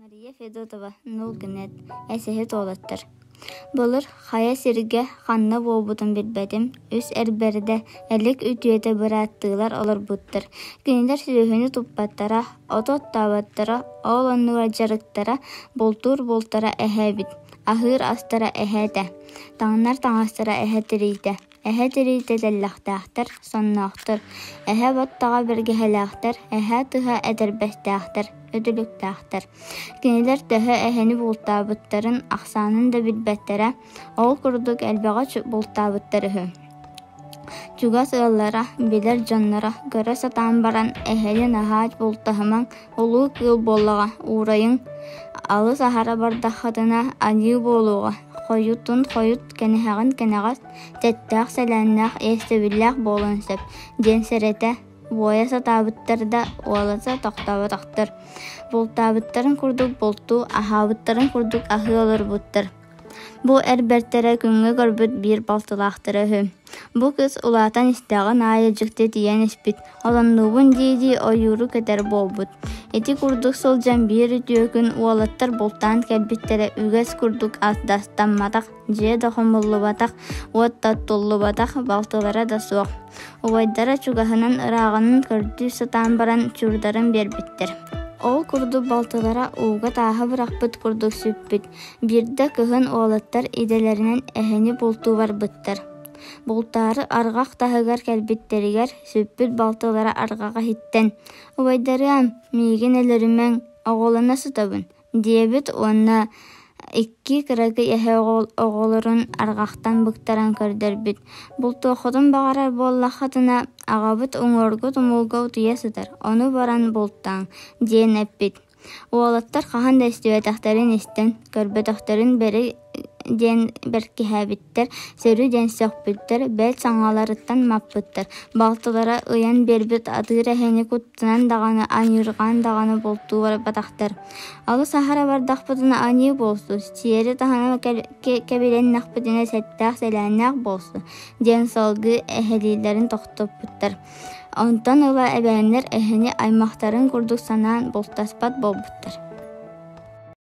Мария Федотова, Нулгынэт, эсэһит уолаттар Былыр хайа сиргэ ханна буолбутун билбэтим, үс эр бэрдэ, элик үтүөтэ бырааттыылар олорбуттар. Кинилэр сүөһүнү туппаттара, оту оттооботтора, ол оннугар дьарыктара, бултуур бултара эһэ эбит, аһыыр астара эһэ этэ, таҥнар таҥастара эһэ тириитэ. Эһэ тириитэ тэллэхтээхтэр, сонноохтор, эһэ баттаҕа бэргэһэлээхтэр, эһэ тыһа этэрбэстээхтэр, үтүлүктээхтэр. Кинилэр төһө эһэни бултаабыттарын ахсаанын да билбэттэрэ, ол курдук элбэҕи бултаабыттар үһү. Чугас ыаллара, билэр дьонноро көрө сатаан баран эһэни наһаа бултаһымаҥ, улуу кыыл буоллаҕа, уурайыҥ, алыс аһара бардаххытына аньыы буолуоҕа, хойутун хойут кэнэһэҕин кэнэҕэс Сэттээх-сэлээннээх, иэстэбиллээх буолуон сөп диэн сэрэтэ, буойа сатаабыттар да, уолата тохтооботохтор. Бултаабыттарын курдук бултуу, аһаабыттарын курдук аһыы олорбуттар. Бу эр бэртэрэ күҥҥэ көрбүт биир балтылаахтара үһү. Бу кыыс улаатан истэҕин аайы дьикти тиийэн испит, олоннуубун дии-дии ойууру кэтэр буолбут. Ити курдук сылдьан биир үтүө күн уолаттар бултаан кэлбиттэрэ үгэс курдук астамматах Дьиэ да хомуллубатах, уот да оттуллубатах, балтылара да суох. Убайдара чугаһынан ырааҕынан көрдүү сатаан баран чуурдарын биэрбиттэр. Ол курдук балтылара ууга тааһы бырахпыт курдук сүппүт. Биирдэ кыһын уолаттар идэлэринэн эһэни бултуу барбыттар. Бултаары арҕах таһыгар кэлбиттэригэр сүппүт балтылара арҕаҕа иһиттэн «Убайдарыам, миигин өлөрүмэҥ, оҕолоно сытабын» диэбит уонна икки кыракый эһэ оҕолорун арҕахтан быктаран көрдөрбүт: «Бултуоххутун баҕарар буоллаххытына, аҕабыт уҥуоргу тумулга утуйа сытар, ону баран бултааҥ» диэн эппит. Уолаттар хаһан да истибэтэхтэрин истэн, көрбөтөхтөрүн бэри диэн бэркиһээбиттэр, сөрү диэн сөхпүттэр, бэл саҥаларыттан маппыттар. Балтылара ыйан биэрбит атыыр эһэни куттанан даҕаны, аньыырҕаан даҕаны бултуу барбатахтар. Алыс аһара бардахпытына аньыы буолсу, сиэри таһынан кэбилэннэхпитинэ сэттээх-сэлээннээх буолсу диэн салгыы эһэлииллэрин тохтоппуттар. Онтон ыла эбээннэр эһэни аймахтарын курдук санаан бултаспат буолбуттар.